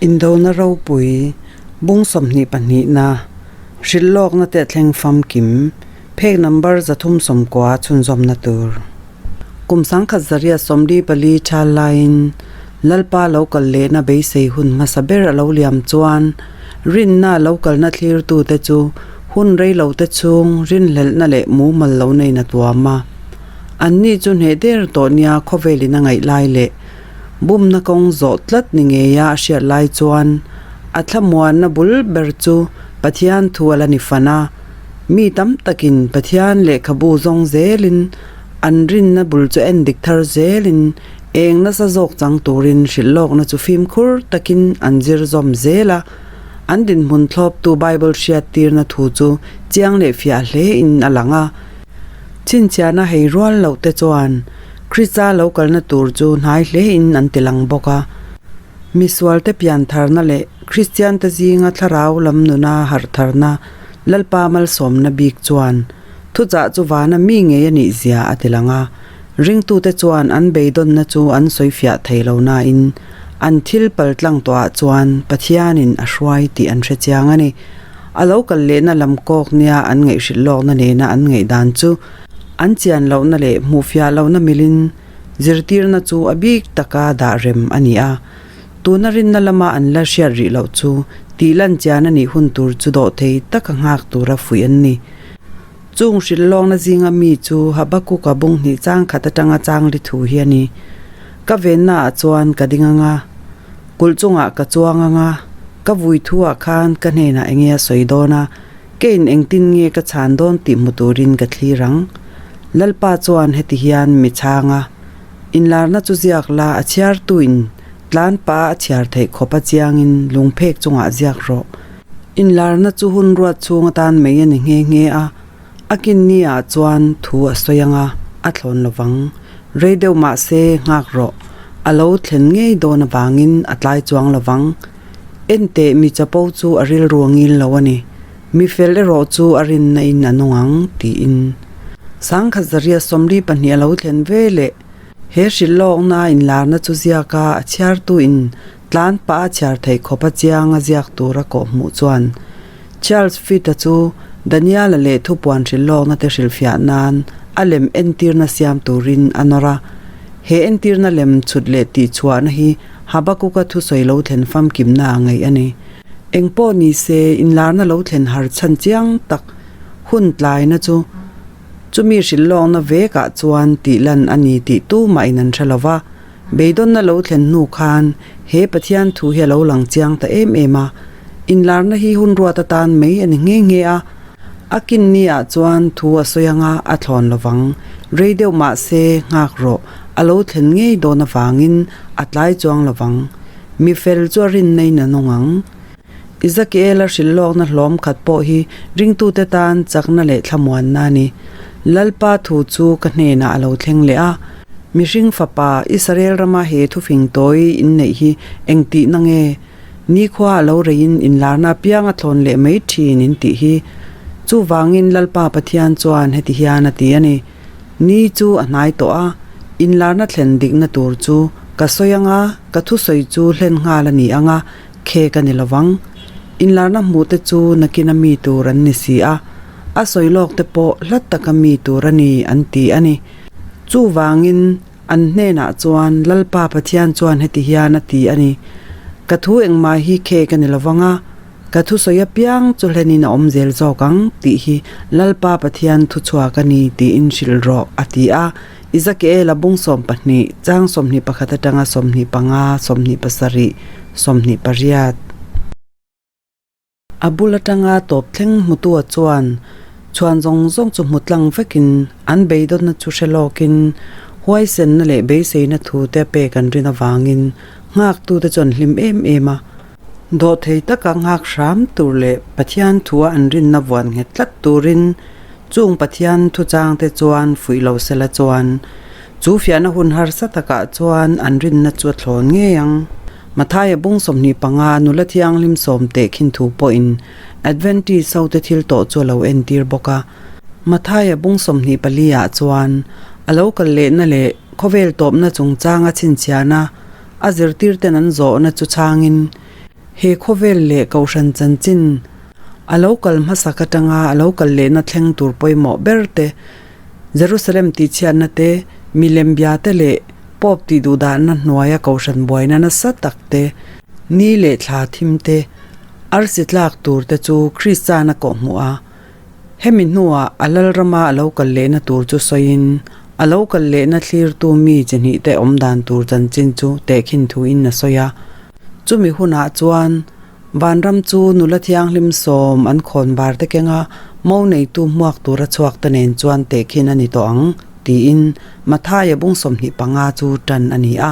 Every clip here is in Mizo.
Indona ropui, bung 22na, hrilh lawkna te thleng famkim, phek number 390 chhunzawmna tur. Kum 1944 thal laiin Lalpa lo kal lehna beisei hun hmasa ber a lo liam chuan rinna lo kalna thlirtute chu hun reilote chhung rinhlelhna leh mumal lo neina tuam a. Anni chu hneh der tawh nia khawvelin a ngaih lai leh bumna kawng zawh tlat ni ngeia a hriat lai chuan a thlamuanna bul ber chu Pathian thu a la ni fan a. Mi tam takin Pathian lehkhabu zawng zelin an rinna bul chu en dik thar zelin eng nasa zawk chang turin hrilh lawkna chu fimkhur takin an zir zawm zel a. An dinhmun thlawptu Bible hriattirna thu chu chiang leh fiah hlein a lang a. Chhinchhiahna hei rual loh te chuan Krista lo kalna tur chu hnai hlein an ti lang bawk a. Misualte piantharna leh Kristiante zinga thlarau lam nuna harhtharna Lalpa malsawmna bik chuan thuchah chu vana mi ngei a nih zia a ti lang a. Ringtute chuan an beidawnna chu an sawifiah thei lo nain an thil paltlang tawhah chuan Pathianin a hruai tih an hre chiang a ni. A lo kal lehna lam kawk nia an ngaihhrilh lawkna nena an ngaihdan chu an chian lohna leh hmuhfiah lohna milin zirtirna chu a bik taka dah rem a ni a. Tuna rinna lama an la hriat rih loh chu tih lan chian a nih hun tur chu dawhthei taka nghak tura fuih an ni. Chung hrilh lawkna zinga mi chu Habakuka bung hnih chang khat atanga chang li thu hi a ni. Ka venna ah chuan ka ding anga, kulh chungah ka chuang anga, ka vui thu ah khan ka hnenah enge a sawi dawn a, keiin engtin nge ka chhan dawn tih hmu turin ka thlir ang. Lalpa chuan heti hian mi chhang a, Inlarna chu ziak la a chhiartuin tlan pa a chhiar theih khawp a chiangin lungphek chungah ziak rawh. Inlarna chu hun ruat chhung atan mai a ni nghe nghe a, a kinni ah chuan thu a sawi ang a, a thlawn lo vang. Rei deuh mah se nghak rawh, a lo thlen ngei dawn avangin a tlai chuang lo vang. Enteh mi chapo chu a rilru a ngil lo a ni, mi fel erawh chu a rinna in a nung ang, tiin. 1942 a lo thlen ve leh he hrilh lawkna inlarna chu ziak a, a chhiartu in Tlan pah a chhiar theih khawp a chiang a ziak tur a kawh hmuh chuan Charles Fitt-a chu Daniel-a leh thupuan hrilh lawkna te hrilhfiah nan a lem entirna siam turin a nawr a. He entirna lem chhut leh tihchhuahna hi Habakkuk-a thusawi lo thlen famkimna a ngaih a ni. Engpawh ni se, inlarna lo thlen har chhan chiang tak hun tlaina chu chumi hrilh lawkna vekah chuan tih lan a ni tih tumah in an hre lo va. Beidawnna lo thlen hnu khan he Pathian thu hi a lo lang chiang ta em em a, inlarna hi hun ruat atan mai a ni nghe nghe a, a kinni ah chuan thu a sawi anga a thlawn lo vang, rei deuh mah se nghak rawh, a lo thlen ngei dawn avangin a tlai chuang lo vang, mi fel chu a rinna in a nung ang. Ezekiel-a hrilh lawkna hlawm khat pawh hi ringtute tan chakna leh thlamuanna a ni. Lalpa thu chu ka hnenah a lo thleng leh a, Mihring fapa, Israel rama he thufing tawi inneih hi engtihna nge? Nikhua a lo reiin inlarna apiang a thlawn leh mai thin in tih hi. Chuvangin Lalpa Pathian chuan heti hian a ti a ni. Ni chu a hnai tawh a, inlarna thlen dikna tur chu ka sawi anga, ka thusawi chu hlen nghal a ni anga, Khek a ni lo vang. Inlarna hmuh te chu nakin a mi tur an ni si a, a sawi lawk te pawh hlat taka mi tur a ni an ti a ni. Chuvangin an hnenah chuan Lalpa Pathian chuan heti hian a ti a ni, Ka thu engmah hi khek a ni lo vang a, ka thusawi apiang chu hlenin a awm zel zawk ang tih hi Lalpa Pathian thuchhuak a ni tiin hrilh rawh a ti a. Ezekiel-a bung 12, chang 21 atanga 25, 27, 28. A bul atanga tawp thleng hmutua chuan chhuan zawng zawng chu hmu tlang vekin an beidawnna chu hre lawkin huaisenna leh beiseina thu te a pek an rin avangin nghaktute chu an hlim em em a. Dawhthei taka nghak hram tur leh Pathian thua an rinna vuan nghet tlat turin Chung Pathian thuchangte chuan fuih lo sela chuan chu fiahna hun harsa takah chuan an rinna chu a thlawn ngei ang. Mathaia bung 25 nula thianghlim sawm teh khin thu pawhin Adventist hote thil tawh chu a lo entir bawk a. Mathaia bung 24 ah chuan a lo kal lehna leh khawvel tawpna chungchanga chhinchhiahna a zirtirten an zawhna chu chhangin. He khawvel leh kohhran chanchin a lo kal hmasak atanga a lo kal lehna thleng tur pawimawh ber te, Jerusalem tihchhiatna te, milem bia te leh Pope tih duhdahna hnuaia kohhran buaina nasa tak te, ni leh thla thim te, arsi tlak tur te chu Kristian a kawhhmuh a. Hemi hnuah a lalrama a lo kal lehna tur chu sawiin, a lo kal lehna thlirtu mi chi hnihte awm dan tur chanchin chu tehkhin thuin a sawi a. Chumi hunah chuan vanram chu nula thianghlim sawm an khawn var te kenga mo neitu hmuak tura chhuak te nen chuan tehkhin a ni tawh ang, tiin Mathaia bung 25 chu tan a ni a.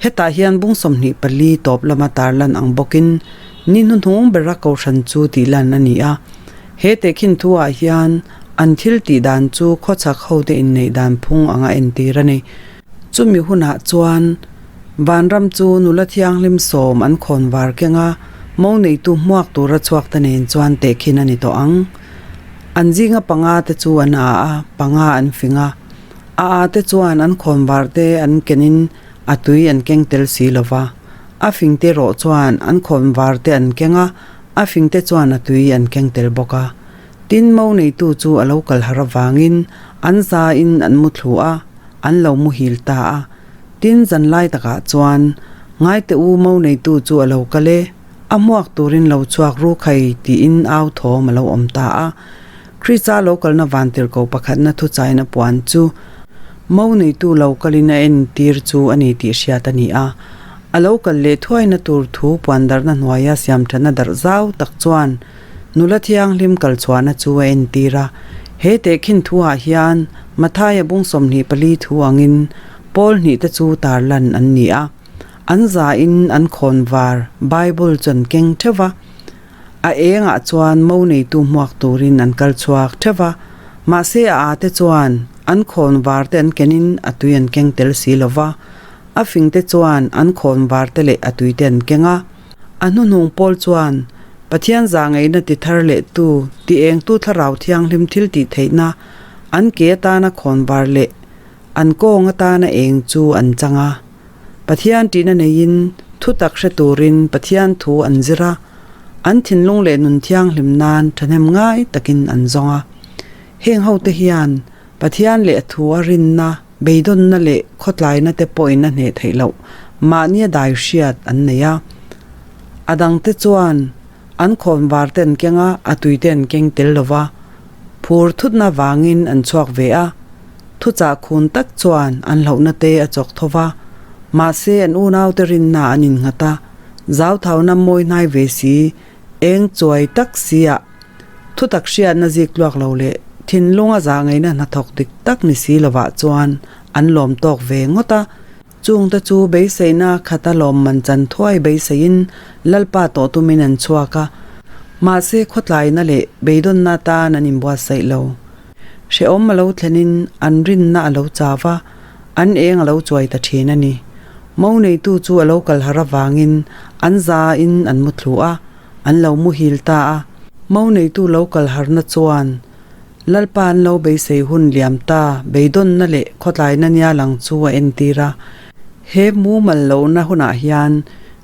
Hetah hian bung 24 tawp lama tarlan ang bawkin ni hnuhnung bera kohhran chu tihlan a ni a. He tehkhin thuah hian an thil tih dan chu khawchhak hote inneih dan phung anga entir a ni. Chumi hunah chuan vanram chu nula thianghlim sawm an khawn var keng a, mo neitu hmuak tura chhuak te nen chuan tehkhin a ni tawh ang. An zinga panga te chu an a a, panga an fing a. A a te chuan an khawn var te an kenin a tui an keng tel si lo va. A fing te erawh chuan an khawn var te an keng a, a fing te chuan a tui an keng tel bawk a. Tin mo neitu chu a lo kal har avangin an zain an mu thlu a, an lo muhil ta a. Tin zanlai takah chuan, Ngaite u mo neitu chu a lo kal e, a hmuak turin lo chhuak ru khai tiin au thawm a lo awm ta a. Krista lo kalna vantirhko pakhatna thuchaina puan chu mo neitu lo kalin a entir chu a ni tih hriat a ni a. A lo kal leh thuaina tur thu puan darhna hnuaia siamthatna darh zau tak chuan Nula thianghlim kal chhuahna chu a entir a. He tehkhin thuah hian Mathaia bung 24 thu angin pawl hnihte chu tarlan an ni a. An zain an khawnvar Bible chu an keng theuh va. A engah chuan mo neitu hmuak turin an kal chhuak theuh va. Mahse a ate chuan an khawnvar te an kenin a tui an keng tel si lo va. A fingte chuan an khawnvar te leh a tuite an keng a. A hnuhnung pawl chuan Pathian zahngaihna ti thar leh tu, ti engtu thlarau thianghlim thil tih theihna, an ke atana khawnvar leh an kawng atana eng chu an chang a. Pathian ṭihna neiin thutak hre turin Pathian thu an zir a, an thinlung leh nun thianghlim nan ṭhahnem ngai takin an zawng a. Heng hote hian Pathian leh a thu a rinna, Beidawnna leh khawtlaina te pawhin a hneh theih loh mahnia dai hriat an nei a. A dangte chuan an khawnvar te an keng a, a tui te an keng tel lo va. Phur thutna vangin an chhuak ve a. Thuchah khun tak chuan an hlauhna te a chawk tho va. Mahse an unaute rinna an innghat a, zauthauna mawi hnai ve si, eng chuai tak si-ah Thutak hriatna zik tluak lo leh thinlunga zahngaihna hnathawk dik tak ni si lovah chuan an lawm tawk ve ngawt a. Chungte chu beiseina khata lawmman chan thuai beiseiin Lalpa tawh tumin an chhuak a, mahse khawtlaina leh beidawnna atan an inbuatsaih lo. Hrehawm a lo thlenin an rinna a lo chau va, an eng a lo chuai ta thin a ni. Mo neitu chu a lo kal har avangin an zain an muthlu a. An lo muhil ta a. Mo neitu lo kal harna chuan Lalpa an lo beisei hun liam ta beidawnna leh khawtlaina nia lang chu a entir a. He mumal lohna hunah hian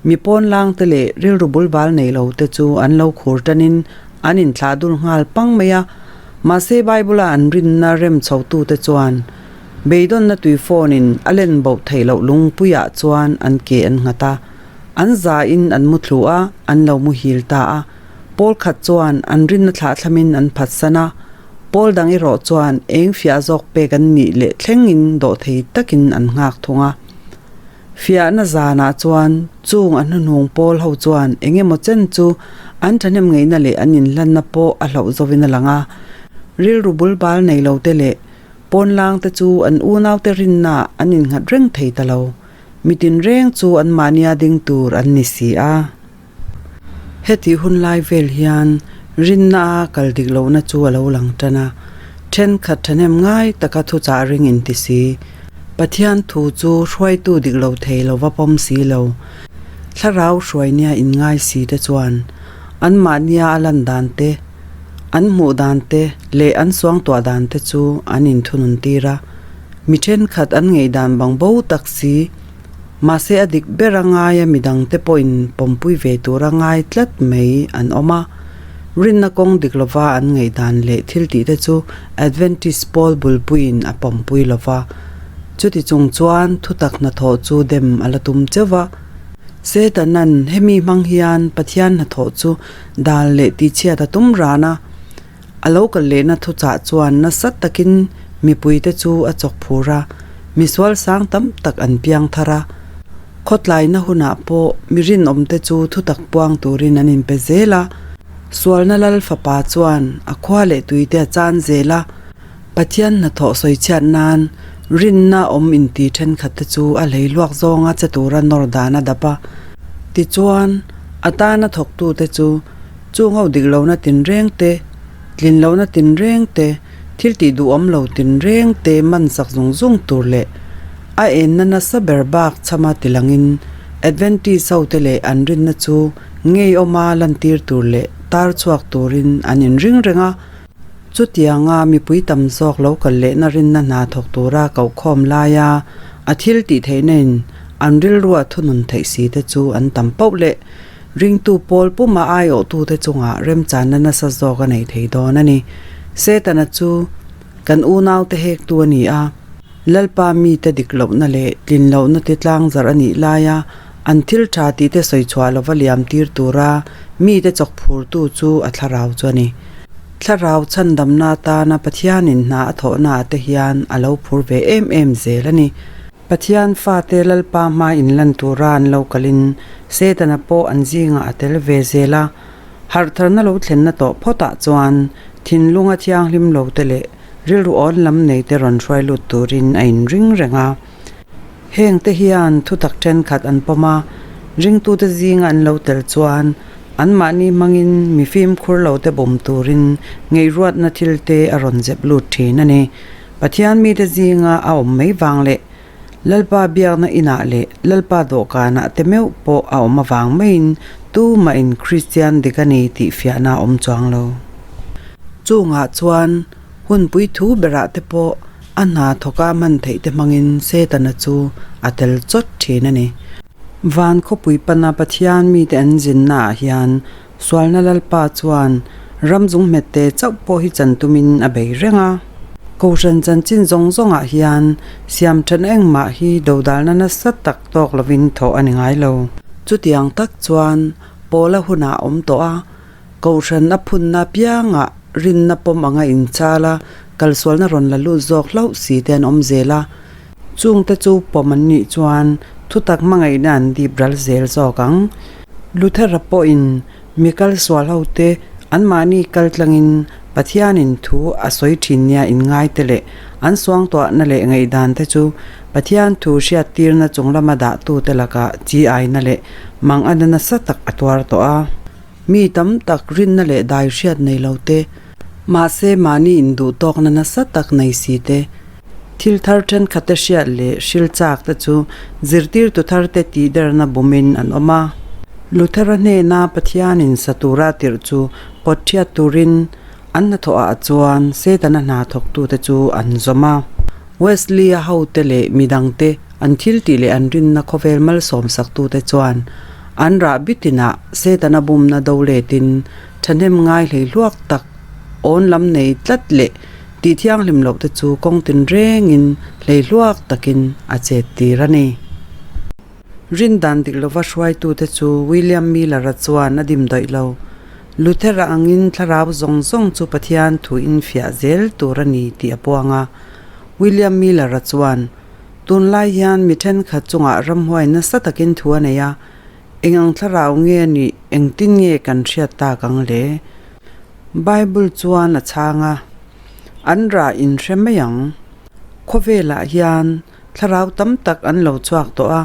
mi pawnlangte leh rilru bulbal nei lote chu an lo khur tanin an inthlah dul nghal pang mai a. Mahse Bible-a an rinna rem chhotute chuan beidawnna tui phone-in a len boh theih loh lungpuiah chuan an ke an nghat a. An zain an mu thlu a, an lo muhil ta a. Pawl khat chuan an rinna thlahthlamin an phatsan a, pawl dang erawh chuan eng fiah zawk pek an nih leh thlengin dawhthei takin an nghak thung a. Fiahna zanah chuan chung a hnuhnung pawl ho chuan eng emaw chen chu an thahnem ngeihna leh an inhlanna pawh a hlauh zovin a lang a. Rilru bulbal nei lote leh pawnlangte chu an unaute rinnaah an innghat reng thei ta lo. Mi tinreng chu anmahnia ding tur an ni si a. Hetih hun lai vel hian rinna a kal dik lohna chu a lo lang tan a, thenkhat thahnem ngai taka thuchah ring inti si. Pathian thu chu hruaitu dik lo thei lo va pawm si lo. Thlarau hruainia inngai si te chuan anmahnia a lan dan te, an hmuh dan te leh an suangtuah dan te chu an inthunun tir a. Mi thenkhat an ngaihdan bang bo tak si. Mahse a dik ber a ngaia midangte pawhin pawmpui ve tura ngai tlat mai an awm a. Rinna kawng dik lova an ngaihdan leh thil tihte chu Adventist pawl bulpuiin a pawmpui lova. Chuti chung chuan thutak hnathawh chu dem a la tum cheuh va. Setanan hemi hmang hian Pathian hnathawh chu dal leh tihchhiat a tum ran a. A lo kal lehna thuchah chuan nasa takin mipuite chu a chawk phur a, misual sang tam tak an piang thar a. Khawtlaina hunah pawh mi rinawmte chu thutak puang turin an inpe zel a. Sualna lal fapa chuan a khua leh tuite a chan zel a, Pathian hnathawh sawichhiat nan rinna awm inti thenkhatte chu a hlei luak zawnga che tura nawr dan a dap a. Tichuan, a tana thawktute chu Chung ho dik lohna tinreng te, tlin lohna tinreng te, thil tih duhawm lo tinreng te man sak zung zung tur leh a enna nasa ber bak chhama tilangin Adventist ho te leh an rinna chu ngeiawma lantir tur leh tar chhuak turin an inring reng a. Chutianga mipui tam zawk lo kal lehna rinna hna thawk tura kohkhawm laia a thil tih theihna in an rilrua thunun theih si te chu an tam pauh leh Ringtu pawl puma aiawhtute chungah remchanna nasa zawk a nei thei dawn a ni. Setana chu kan unaute hektu a ni a, Lalpa mite dik lohna leh tlin lohna te tlangzarh a nih laia an thil tha tihte sawi chhuah lova liam tir tura mite chawk phurtu chu a thlarau chu a ni. Thlarau chhandamna atana Pathianin hna a thawhnaah te hian a lo phur ve em em zel a ni. Pathian fate Lalpa hma inlan tura an lo kalin Setana pawh an zingah a tel ve zel a, harhtharna lo thlenna tawh phawtah chuan thinlunga thianghlim lote leh rilru awn lam neite rawn hruai lut turin a inring reng a. Hengte hian thutak thenkhat an pawm a, ringtute zinga an lo tel chuan anmahni hmangin mi fimkhur lote bum turin ngeihruatna thilte a rawn zep lut thin a ni. Pathian mite zinga a awm mai vang leh Lalpa biakna inah leh Lalpa dawhkanah te meuh pawh a awm avang maiin tumahin Kristian dik a ni tih fiahna a awm chuang lo. Chungah chuan hunpui thu berah te pawh a hna thawka hman theih te hmangin Setana chu a tel chawt thin a ni. Van khawpui pana Pathian mite an zinnaah hian Sualna Lalpa chuan ram zung hmette chauh pawh hi chan tumin a bei reng a. Kohhran chanchin zawng zawngah hian siam then engmah hi dodalna nasa tak tawk lovin thawh a ni ngai lo. Chutiang tak chuan Paula hunah a awm tawh a, Kohhran a phunna apiangah rinna pawm anga inchal a, kalsualna rawn la lut zawk hlauh si te an awm zel a. Chungte chu pawm an nih chuan thutak hmangaihna an dip ral zel zawk ang. Luthera pawhin mi kal sual hote anmahni kal tlangin Pathianin thu a sawi thin nia inngaite leh an suangtuahna leh ngaihdante chu Pathian thu hriattirna chung lama dahtute lakah chi aina leh mangana nasa tak a tuar tawh a. Mi tam tak rinna leh dai hriat nei lote, mahse mahni induhtawkna nasa tak nei si te, Thil thar thenkhatte hriat leh hril chak te chu zirtirtu tharte tihderna bumin an awm a. Luthera hnena Pathianin sa tura tirh chu pawt thiat turin an hnathawhah chuan Setana hna thawktute chu an zawm a. Wesley-a hote leh midangte an thiltih leh an rinna khawvel malsawmsaktute chuan an rahbi tinah Setana bumna do letin thahnem ngai hleihluak tak awn lam nei tlat leh Tih thianghlim loh te chu kawng tinrengin hleihluak takin a chet tir a ni. Rindan dik lova hruaitute chu William Miller-a chuan a dim dawih lo. Luther-a angin thlarau zawng zawng chu Pathian thu infiah zel tur a ni tih a puang a. William Miller-a chuan, Tunlai hian mi thenkhat chungah ramhuai nasa takin thu a nei a, eng ang thlarau nge nih engtin nge kan hriat tak ang le? Bible chuan a chhang a, An rah in hre mai ang. Khawvelah hian thlarau tam tak an lo chhuak tawh a,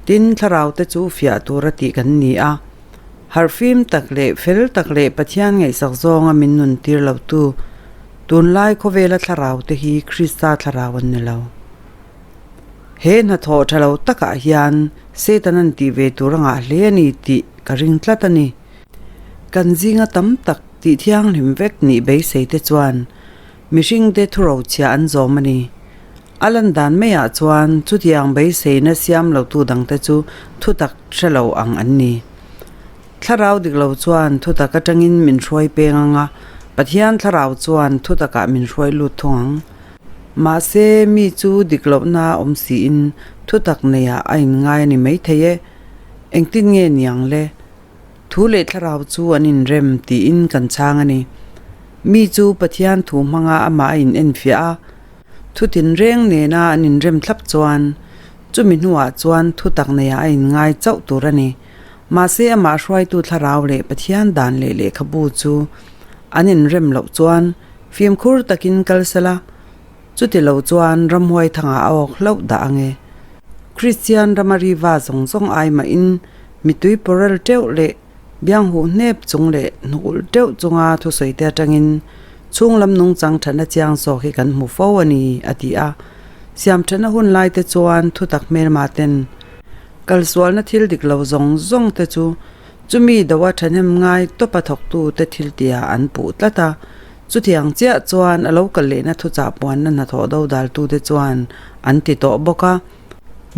tin thlarau te chu fiah tura tih kan ni a. Harhfim tak leh fel tak leh Pathian ngaihsak zawnga min nun tir lo tu, tunlai khawvela thlarau te hi Krista thlarau an ni lo. He hnathawh tha lo takah hian Satan an tih ve tur a ngah hle a ni tih ka ring tlat a ni. Kan zinga tam tak tih thianghlim vek nih beisei te chuan mihringte thurochhia an zawm a ni. A lan dan maiah chuan chutiang beiseina siam lotu dangte chu thutak hre lo ang an ni. Thlarau dik lo chuan thutak atangin min hruai peng ang a, Pathian thlarau chuan thutakah min hruai lut thung ang. Mahse, mi chu dik lohna awm siin thutak neiah a inngai a ni maithei e. Engtin nge niang le? Thu leh thlarau chu an inrem tiin kan chhang a ni. Mi chu Pathian thu hmanga amah a inenfiah a, thu tinreng nena an inrem thlap chuan chumi hnuah chuan thutak neiah a inngai chauh tur a ni. Mahse amah hruaitu thlarau leh Pathian dan leh lehkhabu chu an inrem loh chuan fimkhur takin kal sela, chuti lo chuan ramhuai thangah a awk hlauh dah ang e. Kristian rama riva zawng zawng ai mahin mitui pawrel teuh leh biang huh hnep chung leh hnukulh teuh chunga thusawi te atangin chhung lam nungchang thatna chiang zawk hi kan hmu fo a ni, a ti a. Siam thatna hun lai te chuan thutak hmelma ten Kalsualna thil dik lo zawng zawng te chu chumi doa thahnem ngai tawpa thawktu te thil tia an puh tlat a. Chutiang chiah chuan a lo kal lehna thuchah puanna hnathawh dodaltu te chuan an ti tawh bawk a.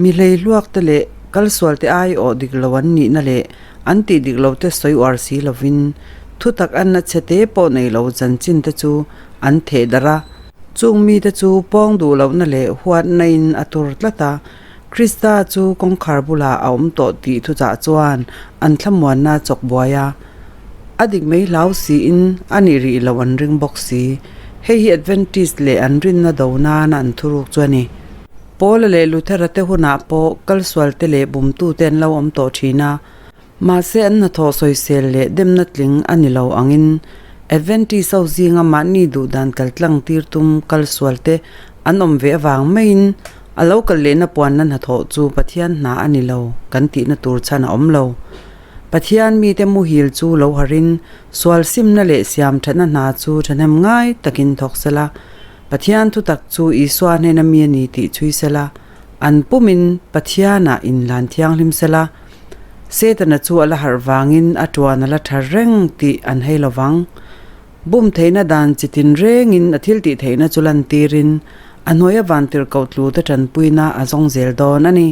Mi hleihluak te leh kalsual te aiawh dik lo an nihna leh an tih dik lo te sawi uar si lovin thutak anna chhe te pawh nei lo chanchin te chu an theh darh a. Chung mite chu pawng duh lohna leh huatna in a tur tlat a. Krista chu kawngkhar bulah a awm tawh tih thuchah chuan an thlamuanna chawk buai a, a dik mai hlau siin a nih rih loh an ring bawk si. Hei hi Adventist leh an rinna do nana an thuruk chu a ni. Paula leh Luthera te hunah pawh kalsualte leh bumtute an lo awm tawh thin a. Mahse an hnathawh sawisel leh demna tling a ni lo angin Adventist ho zinga mahni duhdan kaltlang tir tum kal sual te an awm ve avang maiin a lo kal lehna puanna hnathawh chu Pathian hna a ni lo kan tihna tur chhan a awm lo. Pathian mite muhil chu lo harin sual simna leh siam thatna hna chu thahnem ngai takin thawk sela, Pathian thutak chu Isua hnena mi a ni tih chhui sela, an pumin Pathianah inhlan thianghlim sela, Setana chu a la harh vangin a tuan a la tha reng tih an hei lo vang. Bum theihna dan chi tin rengin a thil tih theihna chu lantirin a hnuaia vantirhkoh tlute tanpuina a zawng zel dawn a ni.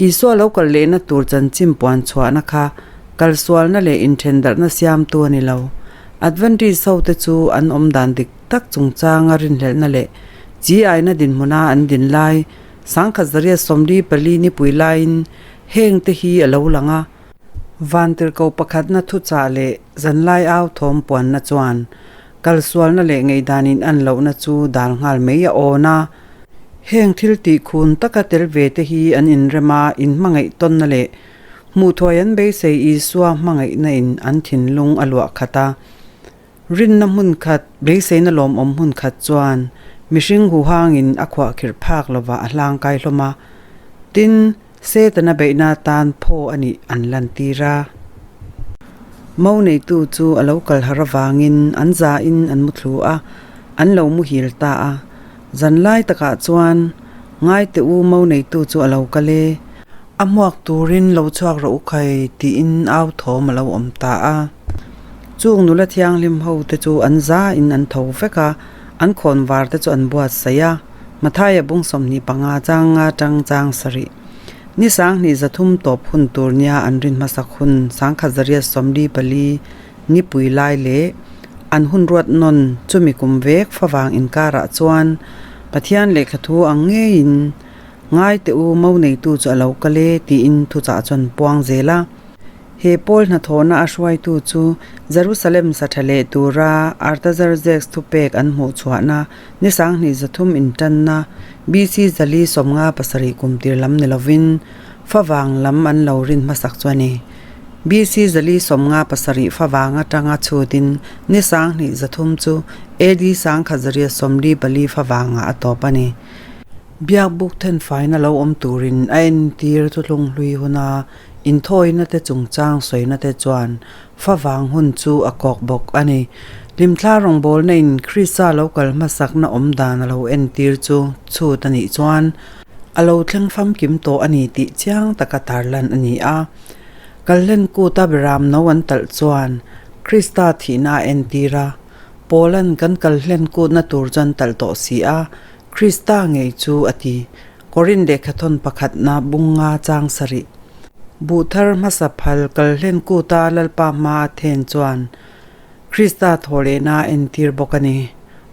Isua lo kal lehna tur chanchin puan chhuahna kha kalsualna leh inthendarhna siamtu a ni lo. Adventist hote chu an awm dan dik tak chungchanga rinhlelhna leh chi aina dinhmuna an din lai sangkhat zariat 44 nipui laiin Heng te hi a lo lang a, Vantirhkoh pakhatna thuchah leh zanlai au thawm puanna chuan kalsualna leh ngaihdan in an lohna chu dal nghal mai a awn a. Heng thil tih khun taka tel ve te hi an inrem a, inhmangaih tawnna leh hmuhthuai an beisei Isua hmangaihna in an thinlung a luah khat a. Rinna hmun khat, beiseina lawmawm hmun khat chuan mihring huhangin a khuahkhirh phak lovah a hlangkai hlawm a. Tin, Setana beihna atan phaw a nih an lantir a. Mo neitu chu a lo kal har avangin an zain an mu thlu a, an lo muhil ta a. Zanlai takah chuan, Ngaite u mo neitu chu a lo kal e, a hmuak turin lo chhuak rawh u khai tiin au thawm a lo awm ta a. Chung nula thianghlim ho te chu an zain an tho vek a, an khawnvar te chu an buatsaih a. Mathaia bung 25 chang nga tang chang sarih. Ni sanghnih 300 tawp hun tur nia an rin hmasak hun 1944 nipui lai leh an hun ruat nawn chumi kum vek favang inkarah chuan Pathian lehkhathu ang ngeiin Ngaite u mo neitu chu a lo kal e tiin thuchah chuan puang zel a. He pawl hnathawhna a hruaitu chu Jerusalem sa tha leh tura Artaxerxes thupek an hmuh chhuahna ni sanghnih 300 intanna BC 457 kum tir lam ni lovin favang lam an lo rin hmasak chu a ni. BC 457 favang atanga chhutin ni sanghnih 300 chu AD 1144 favangah a tawp a ni. Biakbuk thenfaina lo awm turin a entir thuthlung hlui huna Inthawina te chungchang sawina te chuan favang hun chu a kawk bawk a ni. Hlimthla rawngbawlna in Krista lo kal hmasakna awm dan a lo entir chu chhut a nih chuan a lo thleng famkim tawh a ni tih chiang taka tarlan a ni a. Kalhlen kuta beram no an talh chuan Krista thihna a entir a, Paula'n kan kalhlen kutna tur chuan talh tawh si a. Krista ngei chu a ti. Korin lehkhathawn pakhatna bung nga chang sarih. Buh thar hmasa phal kalhlen kuta Lalpa hma a then chuan Krista thawhlehna a entir bawk a ni.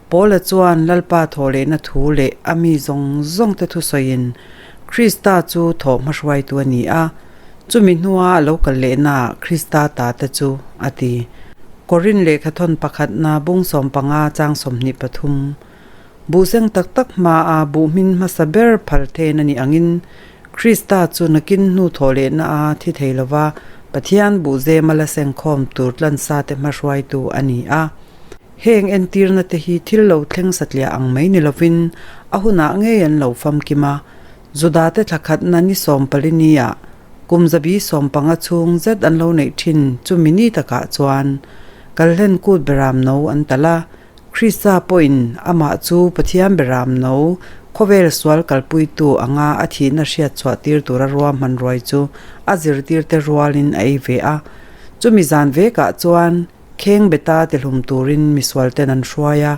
Paula chuan Lalpa thawhlehna thu leh a mi zawng zawngte thusawiin Krista chu thawh hmahruaitu a ni a, chumi hnua a lo kal lehnaah Krista ta te chu a ti. Korin lehkhathawn pakhatna bung 15 chang 23. Buhseng tak tak hmaa buhmin hmasa ber phal then a nih angin Krista chu nakin hnu thawh lehna a thi thei lova, Pathian buhzema la sengkhawm tur tlansate hmahruaitu a ni a. Heng entirna te hi thil lo thleng satliah ang mai ni lovin a hunah ngei an lo famkim a. Judate thla khatna ni 14 ah kum 150 chhung zet an lo neih thin chumi ni takah chuan Kalhlen kut beram no an talh a, Krista pawhin amah chu Pathian beram no, khawvel sual kalpuitu anga a thihna hriat chhuah tir tura ruahman ruai chu a zirtirte rualin a ei ve a. Chumi zan vekah chuan kheng beta tihlum turin misualten an hruai a.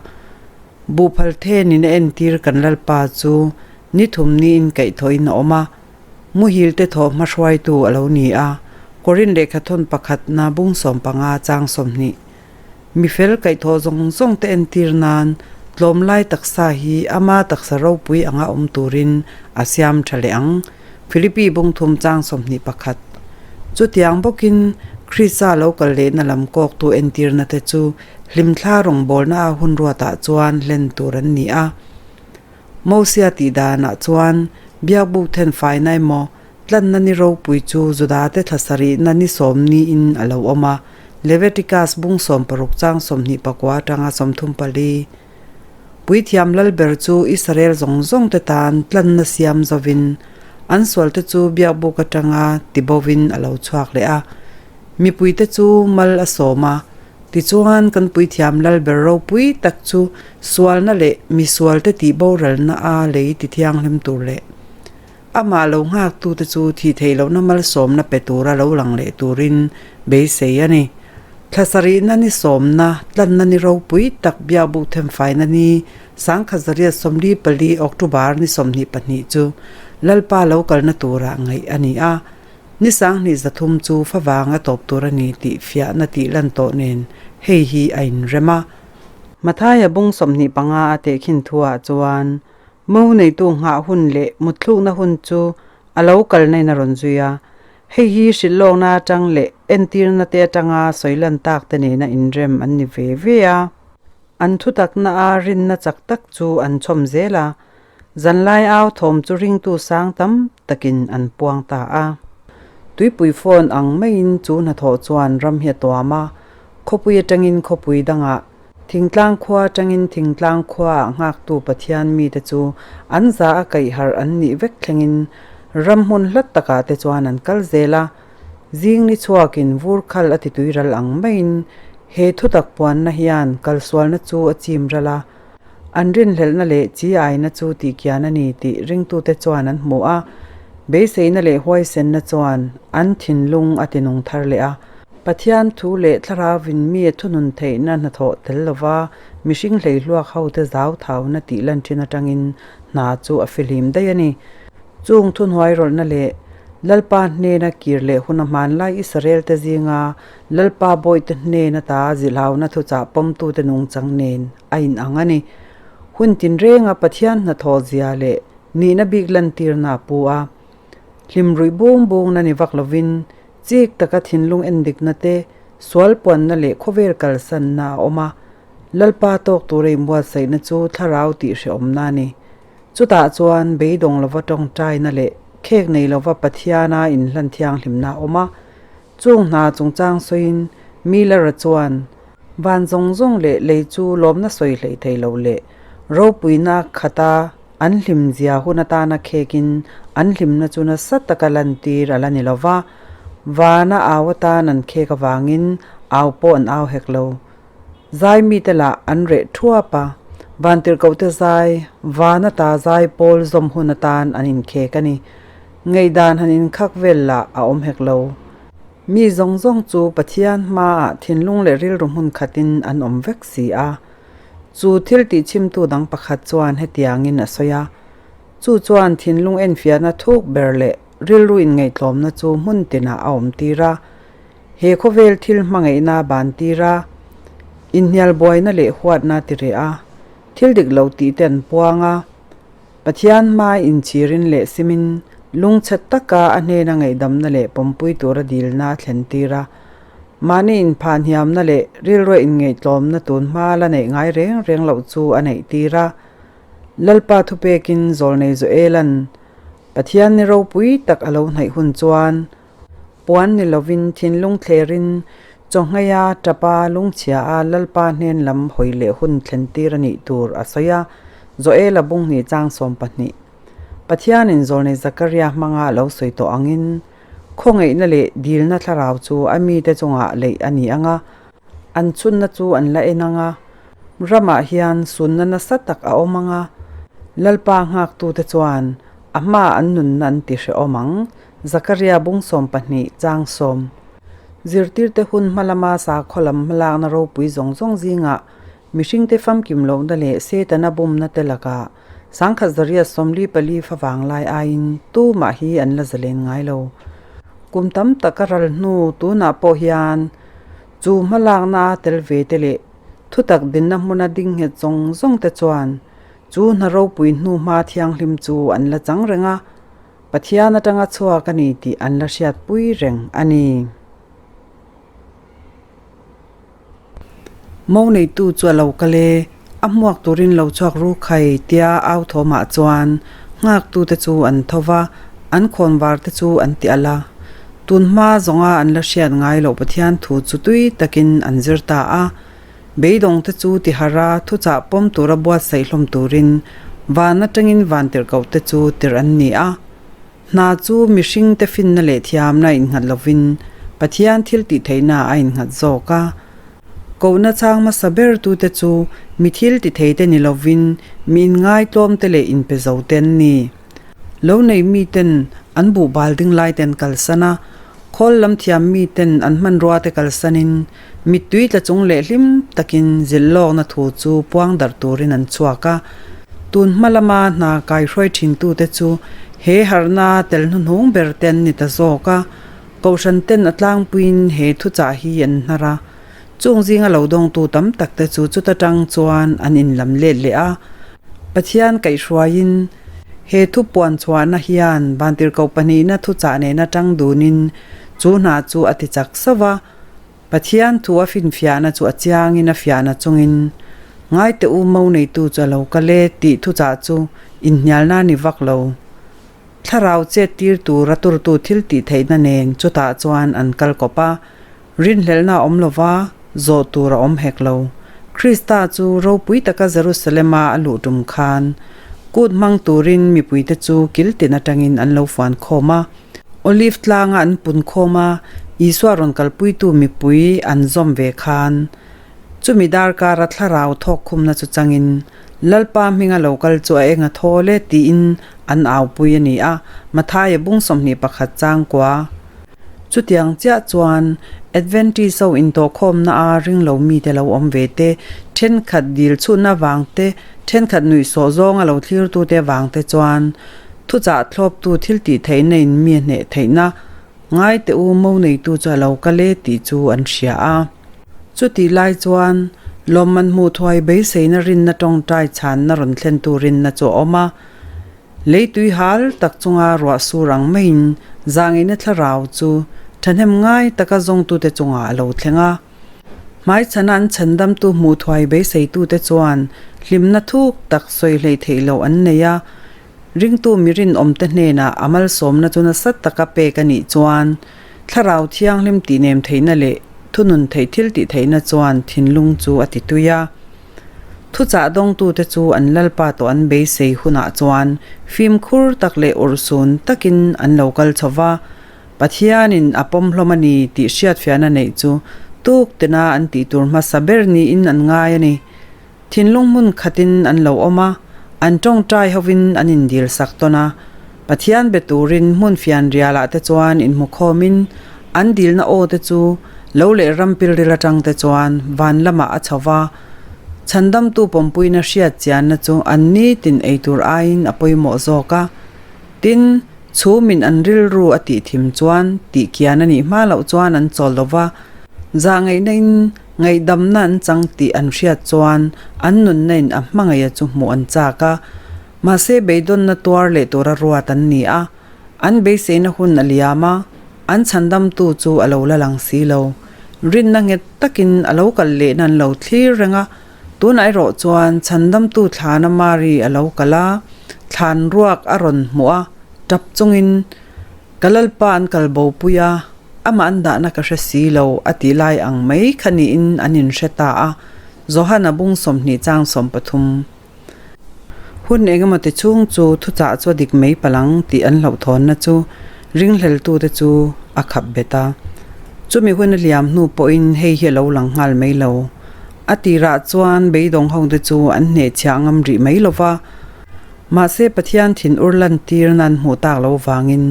Buhphal thenin a entir kan Lalpa chu ni thum niin kaihthawhin a awm a. Muhilte thawh hmahruaitu a lo ni a. Korin lehkhathawn pakhatna bung 15 chang 20. Mi fel kaihthawh zawng zawng te entir nan tlawmlai taksa hi ama taksa ropui anga awm turin a siam tha leh ang. Philippi bungthum chang 21. Chutiang bawkin Krista lo kal lehna lam kawktu entirna te chu hlimthla rawngbawlna a hun ruatah chuan hlen tur an ni a. Mosia tih danah chuan biakbuk thenfaina emaw Tlanna ni ropui chu Judate thla sarihna ni sawm niin a lo awm a, Leviticus bung 16 chang 24 atanga 34. Puithiam Lalber chu Israel zawng zawngte tan tlanna siam zovin, an sualte chu biakbuk atanga tibovin a lo chhuak leh a. Mipuite chu mal a sawm a, tichuan kan Puithiam Lalber ropui tak chu sualna leh misualte tihboralna a lei tithianghlim tur leh Amah lo nghaktute chu thih theih lohna malsawmna pe tura lo lang leh turin beisei a ni. Thla sarihna ni sawmna, tlanna ni ropui tak biakbuk themfaina ni 1944 October ni 22 chu Lalpa lo kalna tura ngaih a ni a, ni 23 chu favanga tawp tur a ni tih fiahna tih lan tawh nen hei hi a inrem a. Mathaia bung 25 a tehkhin thuah chuan Mo neitu nghah hun leh mutthlukna hun chu a lo kalna in a rawn zui a. Hei hi hrilhlawkna atang leh entirna te atanga sawi lan tak te nena inrem an ni ve ve a. An thutakna a rinna chak tak chu an chhawm zel a, zanlai au thawm chu ringtu sang tam takin an puang ta a. Tuipui phone ang maiin chu hnathawh chuan ram hi a tuam a, khawpui atangin khawpui dangah Thingtlang khua atangin thingtlang khuaah nghaktu Pathian mite chu an za a kaihharh an nih vek thlengin ram hmun hlat takah te chuan an kal zel a. Zing ni chhuakin vur khal a titui ral ang maiin he thutak puanna hian kalsualna chu a chim ral a. An rinhlelhna leh chi aina chu tihkian a ni tih ringtute chuan an hmu a. Beiseina leh huaisenna chuan an thinlung a tinung thar leh a. Pathian thu leh thlarauin mi a thunun theihna hnathawh tel lova mihring hleihluak hote zau thauna tih lan thin atangin hna chu a fihlim daih a ni. Chung thuhnuai rawlhna leh Lalpa hnena kir leh huna hmanlai Israelte zinga Lalpa bawihte hnen ata zilhauna thuchah pawmtute nungchang nen a inang a ni. Hun tinrenga Pathian hnathawh zia leh nihna bik lantirna a pu a. Hlim ruih bung bungna ni vak lovin Chik taka thinlung endikna te, sual puanna leh khawvel kalsanna a awm a. Lalpa tawk tura inbuatsaihna chu thlarau tih hrehawmna a ni. Chutah chuan beidawng lova tawngtaina leh khek nei lova Pathiana inhlan thianghlimna a awm a. Chung hna chungchang sawiin Miller-a chuan, Van zawng zawng leh lei chu lawmna sawi hleih thei lo leh ropuina khata An hlimzia hun atana khekin an hlimna chu nasa taka lantir a la ni lo va, vana au atan an khek avangin au pawh an au hek lo. Zai mite lah an reh thuap a, vantirhkohte zai, van ata zai pawl zawm hun atan an inkhek a ni. Ngaihdan han inkhak vel lah a awm hek lo. Mi zawng zawng chu Pathian hmaah thinlung leh rilru hmun khatin an awm vek si a. Chu thil tihchhimtu dang pakhat chuan hetiangin a sawi a, Chu chuan thinlung enfiahna thuk ber leh rilru inngaihtlawmna chu hmun tinah a awm tir a, he khawvel thil hmangaihna ban tir a, inhnial buaina leh huatna ti reh a, thil dik lo tih te an puang a. Pathian hmai inchhirin leh simin lungchhe taka a hnena ngaihdamna leh pawmpui tura dilna a thlen tir a, mahni inphahhniamna leh rilruah inngaihtlawmna tun hma la neih ngai reng reng loh chu a neih tir a. Lalpa thupekin Zawlnei Joela'n Pathian ni ropui tak a lo hnaih hun chuan puan ni lovin thinlung thlerin chawngheia tapa lungchhia a Lalpa hnen lam hawi leh hun thlen tir a nih tur a sawi a, Joela bunghnih chang 12. Pathianin Zawlnei Zakaria hmanga a lo sawi tawh angin khawngaihna leh dilna thlarau chu a mite chungah leih a ni ang a, An chhunna chu an la en ang a, ramah hian sunna nasa tak a awm ang a, Lalpa nghaktute chuan a hmaah an nunna an ti hrehawm ang, Zakaria bung 12 chang sawm. Zirtirte hun hma lama sakhaw lam hmalakna ropui zawng zawng zingah mihringte famkim lohna leh Setana bumna te lakah 1944 favang lai aiin tumah hi an la zalen ngai lo. Kum tam tak a ral hnu tunah pawh hian Chu hmalakna a tel ve te leh thutak dinna hmuna ding nghet zawng zawng te chuan chu hna ropui hnu hma thianghlim chu an la chang reng a, Pathian atanga chhuak a ni tih an la hriatpui reng a ni. Mo neitu chu a lo kal e, a hmuak turin lo chhuak ru khai tia au thawmah chuan nghaktute chu an tho va, an khawnvar te chu an ti alh a. Tun hma zawnga an la hriat ngai loh Pathian thu chu tui takin an zir ta a. Beidawngte chu tihar a, thuchah pawm tura buatsaih hlawm turin van atangin van tirhkohte chu tirh an ni a. Hna chu mihringte finna leh thiamna a innghat lovin Pathian thil tih theihna a innghat zawk a. Kohna chang hmasa bertute chu mi thil ti theite ni lovin mi inngaitlawmte leh inpe zote an ni. Lo nei miten an buhbal ding laite an kalsan a, khawl lam thiam miten an hmanruate kalsanin mittui tla chung leh hlim takin zilh lawkna thu chu puang darh turin an chhuak a. Tun hma lama hna kaihruai thintute chu he harhna tel hnuhnung ber te an ni ta zawk a, Kohhran ten a tlangpuiin he thuchah hi an hnar a, chung zinga lo dawngtu tam tak te chu chuta tang chuan an inlam let leh a. Pathian kaihhruaiin he thu puan chhuahna hian vantirhkoh pahnihna thuchah nena tang dunin chu hna chu a ti chak sauh va, Pathian thu a finfiahna chu a chiangin a fiahna chungin Ngaite u mo neitu chu a lo kal e tih thuchah chu inhnialna a ni vak lo. Thlarau chet tir tura turtu thil tih theihna nen chutah chuan an kal kawp a, rinhlelhna a awm lo va, zawh tur a awm hek lo. Krista chu ropui taka Jerusalema a luh tum khan kut hmang turin mipuite chu kil tin atangin an lo fuan khawm a. Olive tlanga an pun khawm a, Isua rawn kalpuitu mipui an zawm ve khan Chumi darkara thlarau thawk khumna chu changin, Lalpa hminga lo kal chu a eng a thawl e tiin an aupui a ni a, Mathaia bung 21 changkua. Chutiang chiah chuan Adventist ho intawhkhawmna a ringlo mite lo awm ve te, thenkhat dil chhutna vang te, thenkhat nuihsawh zawnga lo thlirtute vang te chuan thuchah thlawptu thil tih theihna in mi a hneh theihna ngai teh u mo neitu chu a lo kal e tih chu an hria a. Chutih lai chuan lawmman hmuh thuai beiseina rinna tawngtai chhanna rawn thlentu rinna chu a awm a. Lei tui hal tak chunga ruah sur ang maiin zahngeihna thlarau chu thahnem ngai taka zawngtute chungah a lo thleng a. Hmaichhana an chhandamtu hmuh thuai beiseitute chuan hlimna thuk tak sawi hleih theih loh an nei a. Ringtu mi rinawmte hnenah a malsawmna chu nasa taka pek a nih chuan Thlarau thianghlim tihnem theihna leh thunun theih thil tih theihna chuan thinlung chu a ti tui a. Thuchah dawngtute chu an Lalpa tawh an beisei hunah chuan fimkhur tak leh urhsun takin an lo kal chho va, Pathianin a pawm hlawm a ni tih hriatfiahna neih chu tuk tina an tih tur hmasa ber niin an ngai a ni. Thinlung hmun khatin an lo awm a, an tawngtai hovin an indil sak tawn a. Pathian be turin hmun fian rialah te chuan inhmukhawmin an dilna aw te chu lo leh ram pilril atang te chuan van lamah a chho va. Chhandamtu pawmpuina hriat chianna chu an nitin ei tur aiin a pawimawh zawk a. Tin, chhumin an rilru a tih thim chuan tih kian a nih hma loh chuan an chawl lo va, zahngaihna in ngaihdamna an chang tih an hriat chuan an nunna in a hmangaih a chu hmuh an chak a. Mahse beidawnna tuar leh tura ruat an ni a, an beiseina hun a liam a, an chhandamtu chu a lo la lang si lo. Rinna nghet takin a lo kal lehna an lo thlir reng a, tunah erawh chuan chhandamtu thlana Mari a lo kal a, thlan ruak a rawn hmuh a, tap chungin, Ka Lalpa an kal bopui a, amah an dahna ka hre si lo a tih lai ang mai kha niin an inhre ta a, Johana bung 20 chang 13. Hun engemaw ti chhung chu thuchah chu a dik mai palh ang tih an hlauhthawnna chu ringhleltute chu a khap bet a. Chumi hun a liam hnu pawhin hei hi a lo lang nghal mai lo. A tirah chuan beidawng hote chu an hnehchhiah ngam rih mai lo va. Mahse Pathian thinur lantir nan hmuh tak lo vangin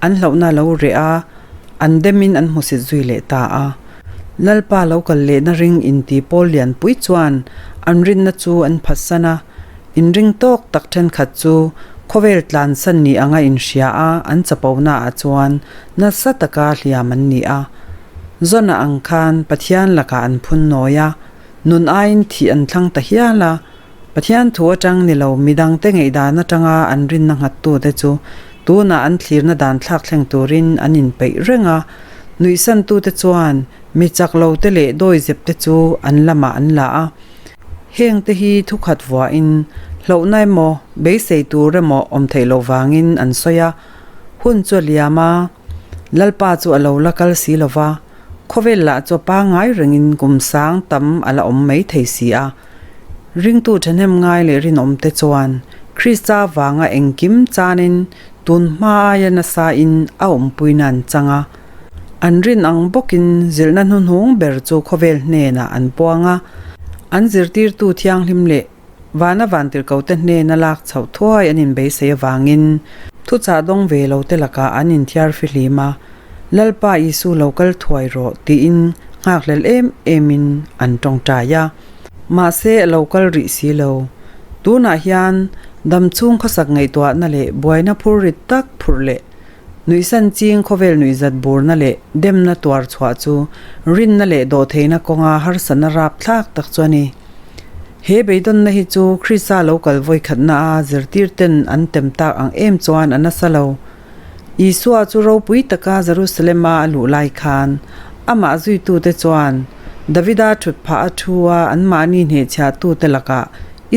an hlauhna a lo reh a, an demin an hmusit zui leh ta a. Lalpa lo kal lehna ring inti pawl lianpui chuan an rinna chu an phatsan a, inring tawk tak thenkhat chu khawvel tlansan ni anga inhria a an chapona ah chuan nasa taka hliam an ni a. Zona ang khan Pathian lakah an phun nawi a, nun aiin thih an thlang ta hial a, Pathian thu atang ni lo midangte ngaihdan atanga an rinna nghattute chu tunah an thlirna dan thlak thleng turin an inpeih reng a, nuihsantute chuan mi chak lote leh dawizepte chu an lamah an la a. Hengte hi thukhat vuahin hlauhna emaw beisei tur emaw awm theih loh vangin an sawi a, hun chu a liam a, Lalpa chu a lo la kal si lo va, khawvel lah chu a pangngai rengin kum sang tam a la awm mai thei si a. Ringtu thahnem ngai leh rinawmte chuan Krista vanga engkim chanin tun hma aia nasain a awmpuina an chang a. An rin ang bawkin zilhna hnuhnung ber chu khawvel hnenah an puang a, an zirtirtu thianghlim leh vana vantirhkote hnena lak chhoh thuai an inbeisei avangin thuchah dawng ve lote lakah an inthiar fihlim a, Lalpa Isu lo kal thuai rawh tiin nghakhlel em emin an tawngtai a. Mahse a lo kal rih si lo. Tunah hian damchhung khawsak ngaihtuahna leh buaina phur rit tak phurh leh nuihsan ching khawvel nuihzat burna leh demna tuar chhuah chu rinna leh dawhtheihna kawnga harsatna rapthlak tak chu a ni. He beidawnna hi chu Krista lo kal vawikhatna a zirtirten an tem tak ang em chuan a nasa lo. Isua chu ropui taka Jerusalem-a a luh lai khan, amah zuitute chuan Davida thut phah a thu a anmahni hnehchhiahtute lakah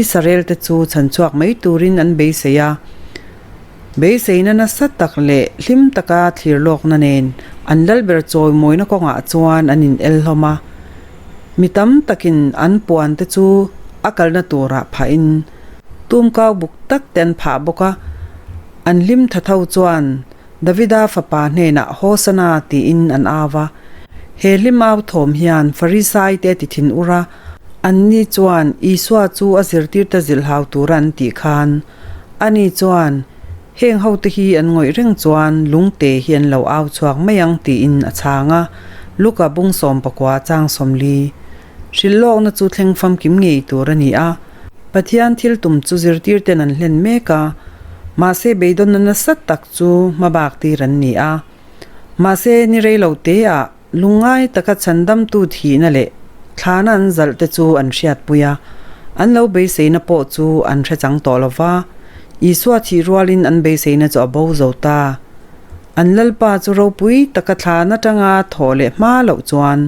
Israelte chu chhanchhuak mai turin an beisei a. Beiseina nasa tak leh hlim taka thlir lawkna nen an lalber chawimawina kawngah chuan an in el hlawm a. Mi tam takin an puante chu a kalna turah phahin tumkau buk tak te an phah bawk a. An hlim tha tho chuan Davida fapa hnenah Hosana tiin an au a. He hlim au thawm hian Farisai te ti thin ur a, anni chuan Isua chu a zirtirte zilhhau tura an tih khan ani chuan heng hote hi an ngawih reng chuan lungte hi an lo au chhuak mai ang tiin a chhang a, Luka bung 19 chang 40. Hrilhlawkna chu thleng famkim ngei tur a ni a. Pathian thil tum chu zirtirten an hlen mek a, mahse beidawnna nasa tak chu hmabak tir an ni a. Mahse ni rei lo teah lungngai taka chhandamtu thihna leh thlana an zalh te chu an hriatpui a, an lo beiseina pawh chu an hre chang tawh lo va, Isua thih rualin an beiseina chu a bo zo ta. An Lalpa chu ropui taka thlan atanga thawh leh hma loh chuan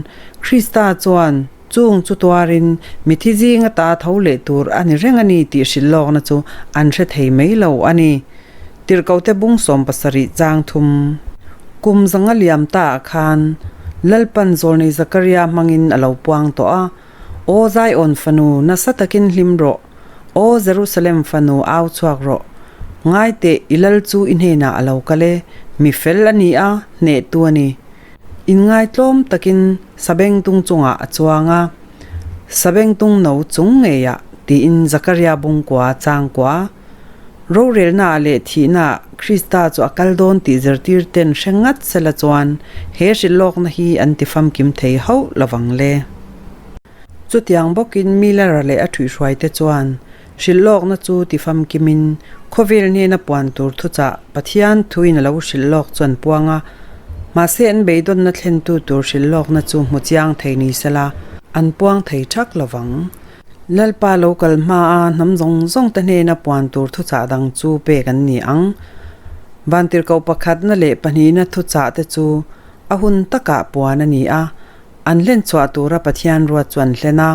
Krista chuan Chung chu tuarin mithi zinga ta tho leh tur a ni reng a ni tih hrilh lawkna chu an hre thei mai lo a ni. Tirhkote bung 70 chang thum kum zanga liam ta ah khan Lalpan Zawlnei Zakaria hmangin a lo puang tawh a, Aw Zion fanu, nasa takin hlim rawh, Aw Jerusalem fanu, au chhuak rawh. Ngai teh, i lal chu i hnenah a lo kal e, mi fel a ni a, hnehtu a ni. Inngaitlawm takin sabengtung chungah a chuang a, sabengtung no chung ngeiah tiin Zakaria bungkua changkua rorelnaah leh thihnaah Krista chu a kal dawn tih zirtirten hre ngat sela chuan he hrilhlawkna hi an tifamkim thei hauh lovang le. Chutiang bawkin Miller-a leh a ṭhuihhruaite chuan hrilhlawkna chu tifamkimin khawvel hnena puan tur thuchah Pathian thuin a lo hrilhlawk chu an puang a, mahse an beidawnna thlentu tur hrilhlawkna chu hmu chiang thei ni sela an puang thei ṭhak lo vang. Lalpa lo kal hmaa hnam zawng zawng te hnena puan tur thuchah dang chu pek an ni ang. Vantirhkoh pakhatna leh pahnihna thuchah te chu a hun takah puan a ni a, An hlen chhuah tura Pathian ruat chu an hlen a.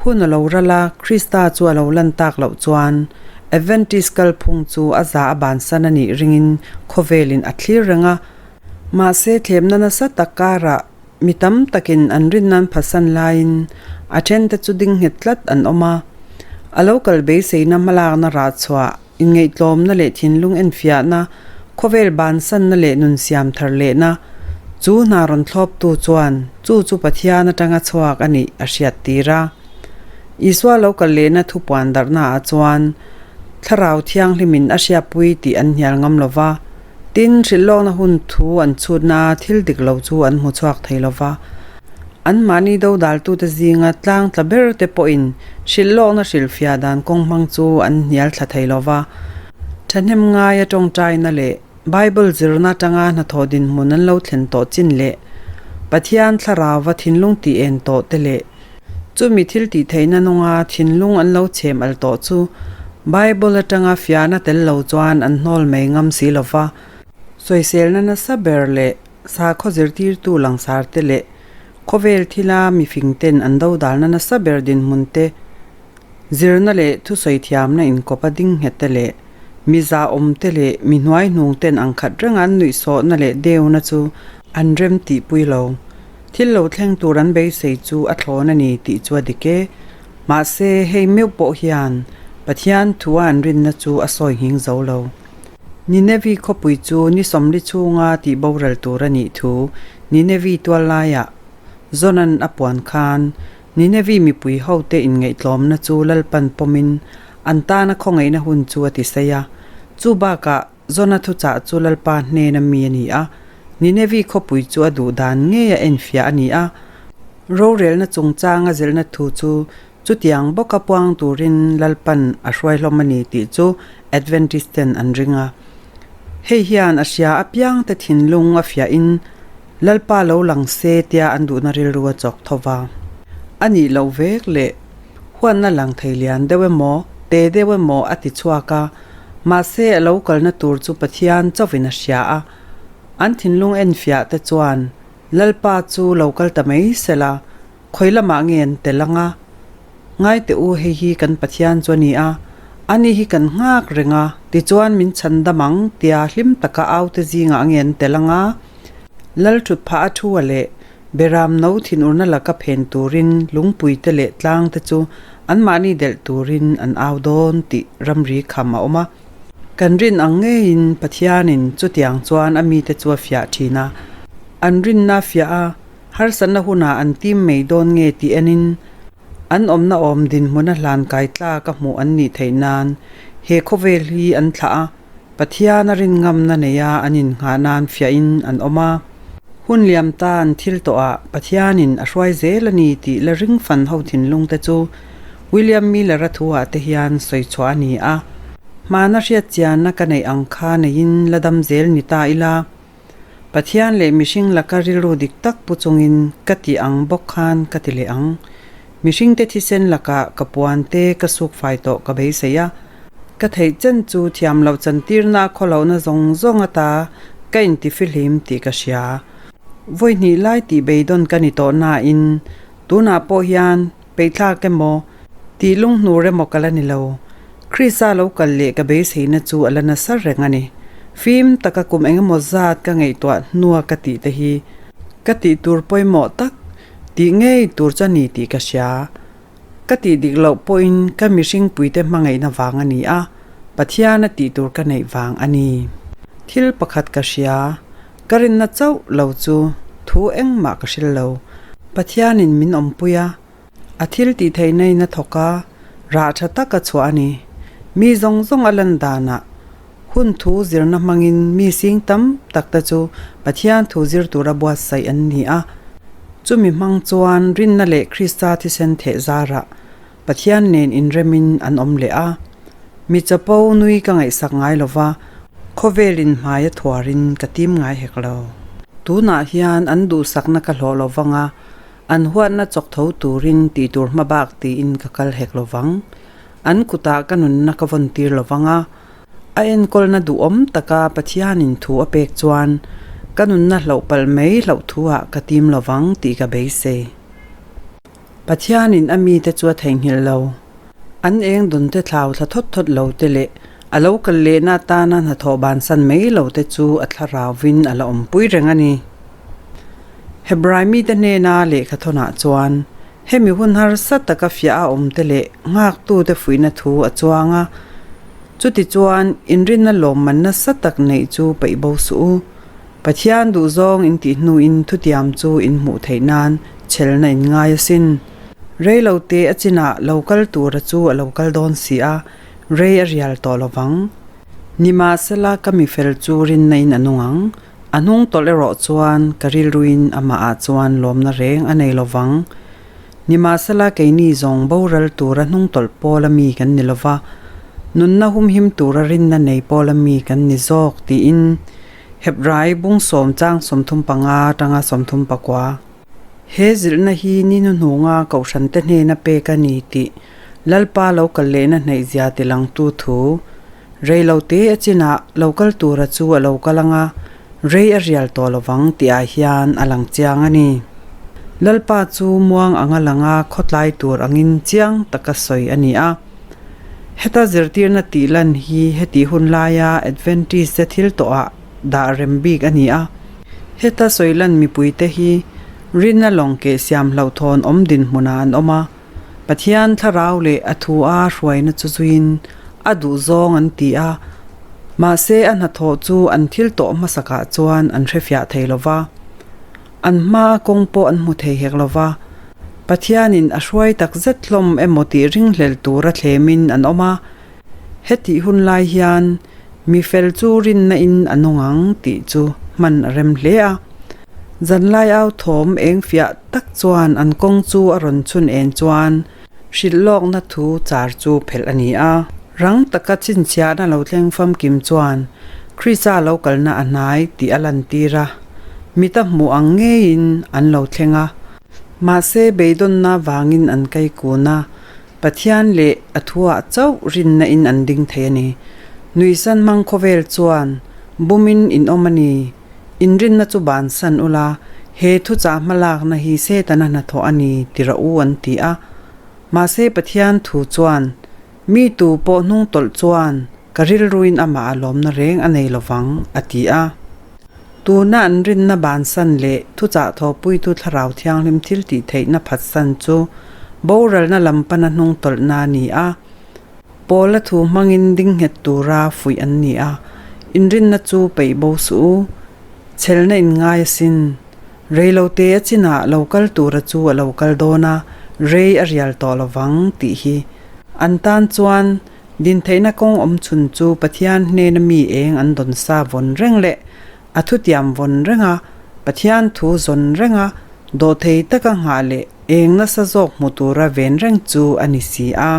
Hun a lo ral a, Krista chu a lo lan tak loh chuan Adventist kalphung chu a za a bansan a nih ringin khawvelin a thlir reng a. Mahse thlemna nasa tak karah mi tam takin an rinna an phatsan laiin a thente chu ding nghet tlat an awm a. A lo kal beiseina hmalakna rah chhuah Inngaihtlawmna leh thinlung enfiahna, khawvel bansanna leh nun siam thar lehna, chu hna rawn thlawptu chuan chu chu Pathian atanga chhuak a nih a hriat tir a. Isua lo kal lehna thupuan darhnaah chuan Thlarau Thianghlimin a hriatpui tih an hnial ngam lo va, tin, hrilhlawkna hun thu an chhutna thil dik lo chu an hmu chhuak thei lo va. Anmahni dodaltute zinga tlang tla ber te pawhin hrilhlawkna hrilhfiah dan kawng hmang chu an hnial thla thei lo va. Thahnem ngaia tawngtaina leh Bible zirna atanga hnathawh dinhmun an lo thlen tawh chin leh Pathian thlarauva thinlung tih en tawh te leh chumi thil tih theihna nunga thinlung an lo chhem al tawh chu Bible atanga fiahna tel lo chuan an hnawl mai ngam si lo va. Sawiselna nasa ber leh Sakhaw zirtirtu langsar te leh khawvel thila mifing ten an dodalna nasa ber dinhmun te, zirna leh thusawi thiamna inkawpa ding nghet te leh mi zahawm te leh mi hnuai hnung ten ang khat renga an nuihsawhna leh deuna chu an rem tihpui lo. Thil lo thleng tur an beisei chu a thlawn a ni tih chu a dik e. Mahse, hei meuh pawh hian Pathian thua an rinna chu a sawi nghing zo lo. Ninevi khawpui chu ni 40 chhunga tih boral tur a nih thu Ninevi tual laiah Jonan a puan khan Ninevi mipui hote inngaihtlawmna chu Lalpan pawmin an tana khawngaihna hun chu a ti sei a. Chu bakah Jona thuchah chu Lalpa hnena mi a ni a, Ninevi khawpui chu a duh dan ngei a enfiah a ni a. Rorelna chungchanga zilhna thu chu Chutiang bawka puang turin Lalpan a hruai hlawm a ni tih chu Adventist ten an ring a. Hei hian a hria apiangte thinlung a fiahin Lalpa lo lang se tia an duhna rilru a chawk tho va. A nih loh vek leh huatna lang thei lian deuh emaw, te deuh emaw a ti chhuak a, mahse a lo kalna tur chu Pathian chauhin a hria a. An thinlung enfiah te chuan Lalpa chu lo kal ta mai sela, Khawi lamah nge an tel ang a? Ngai teh u, hei hi kan Pathian chu a ni a, ani hi kan nghak reng a, tichuan min chhan dam ang tia hlim taka aute zingah nge an tel ang a? Lal thut phah a thu a leh Beram no thinurna laka phen turin lungpui te leh tlang te chu anmahni delh turin an au dawn tih ramri kham a awm a. Kan rin ang ngeiin Pathianin chutiang chuan a mite chu a fiah thin a, an rinna fiah a, Harsatna hunah an tim mai dawn nge tih enin an awmna awm dinhmuna hlan kai tlak a hmuh an nih theih nan he khawvel hi an thlah a, Pathian a rin ngamna neia an innghah nan fiahin an awm a. Hun liam tan thil tawhah Pathianin a hruai zel a ni tih la ring fan ho thinlung te chu William Miller-a thuah te hian sawi chhuah a ni a. Hmana hriatchianna ka neih ang kha neiin la dam zel ni ta ila. Pathian leh mihring laka rilru dik tak pu chungin ka ti ang bawk khan ka ti leh ang. Mihringte thisen lakah ka puan te ka suk fai tawh ka beisei a, ka theih chen chu thiam loh chantirna a khawlohna zawng zawng ata ka intifihlim tih ka hria. Vawi hnih lai tih beidawn ka ni tawh nain tunah pawh hian peihthlak emaw tih lunghnur emaw ka la ni lo. Krista lo kal leh ka beiseina chu a la nasa reng a ni. Fim taka kum engemaw zat ka ngaihtuah hnua ka tih te hi ka tih tur pawimawh tak tih ngei tur chu a ni tih ka hria. Ka tih dik loh pawhin ka mihring puite hmangaihna vang a ni a, Pathian a tih tur ka neih vang a ni. Thil pakhat ka hria, ka rinna chauh lo chu thu engmah ka hril lo. Pathianin min awmpui a, A thil tih theihna in a thawk a, rah tha tak a chhuah a ni. Mi zawng zawng a lan danah hun thu zirna hmangin mi sing tam tak te chu Pathian thu zir tura buatsaih an ni a. Chumi hmang chuan rinna leh Krista thisen theh zarah Pathian nen inremin an awm leh a. Mi chapo nui ka ngaihsak ngai lo va, khawvelin hmai a thuarin ka tim ngai hek lo. Tunah hian an duhsakna ka hlawh lo vang a, an huatna chawk tho turin tih tur hma bak tiin ka kal hek lo vang. An kutah ka nunna ka vawn tir lo vang a, a enkawlna duhawm taka Pathianin thu a pek chuan ka nunna hlauh palh mai hlauh thuah ka tim lo vang tih ka beisei. Pathianin a mite chu a theihnghilh lo. An eng dawnte thlau thla thawt thawt lo te leh a lo kal lehna atana hnathawh bansan mai lo te chu a thlarauvin a la awmpui reng a ni. Hebrai mite hnena lehkha thawnah chuan hemi hun harsa taka fiah a awm te leh nghaktute fuihna thu a chuang a. Chutichuan, inrinna lawmman nasa tak neih chu peih bo suh u. Pathian duhzawng in tih hnuin thutiam chu in hmuh theih nan chhelna in ngai asin. Rei lo te a chinah lo kal tura chu a lo kal dawn si a, rei a rial tawh lo vang. Nimahsela ka mi fel chu rinna in a nung ang, a hnung tawlh erawh chuan ka rilruin amah ah chuan lawmna reng a nei lo vang. Nimahsela keini zawng boral tura hnung tawlh pawl a mi kan ni lo va, nunna humhim tura rinna nei pawl a mi kan ni zawk tiin Hebrai bung sawm chang 35 atanga 39. He zilhna hi ni hnuhnunga Kohhrante hnena pek a ni tih Lalpa lo kal lehna hnaihzia tilangtu thu. Rei lo te a chinah lo kal tura chu a lo kal anga rei a rial tawh lovang tihah hian a lang chiang a ni. Lalpa chu muang anga langa khawtlai tur angin chiang taka sawi a ni a. Heta zirtirna tih lan hi hetih hun laia Adventist te thil tawhah dah rem bik a ni a. Heta sawi lan mipuite hi rinna lawng keh siam hlauhthawn awm dinhmunah an awm a, Pathian thlarau leh a thu a hruaina chu zuiin a duh zawng an ti a, mahse a hnathawh chu an thil tawh hmasakah chuan an hrefiah thei lo va. An hma kawng pawh an hmu thei hek lo va, Pathianin a hruai tak zet hlawm emaw tih ringhlel tura thlemin an awm a. Hetih hun lai hian mi fel chu rinna in a nung ang tih chu hman a rem hle a. Zanlai au thawm eng fiah tak chuan an kawng chu a rawn chhun en chuan hrilh lawkna thu char chu phelh a ni a. Rang taka chhinchhiahna lo thleng famkim chuan Krista lo kalna a hnai tih a lantir a, mita hmuh ang ngeiin an lo thleng a. Mahse, beidawnna vangin an kai kun a, Pathian leh a thuah chauh rinna in an ding thei a ni. Nuihsan hmang khawvel chuan bumin in awm a ni. Inrinna chu bansan ula, he thuchah hmalakna hi Setana hnathawh a ni ti rawh u an ti a. Mahse, Pathian thu chuan Mi tu pawh hnung tawlh chuan ka rilruin amah a lawmna reng a nei lovang, a ti a. Tuna an rinna bansan leh thuchah thawhpuitu Thlarau Thianghlim thil tih theihna phatsan chu boralna lam pana hnung tawlhna a ni a. Pawla thu hmangin ding nghet tura fuih an ni a, Inrinna chu peih bo suh u, chhelna in ngai asin. Reilote a chinah lo kal tura chu a lo kal dawn a, rei a rial tawh lovang tih hi. An tan chuan dintheihna kawng awm chhun chu Pathian hnena mi eng an dawn sa vawn reng leh a thutiam vawn reng a, Pathian thu zawn reng a, dawhthei taka nghah leh eng nasa zawk hmu tura ven reng chu a ni si a.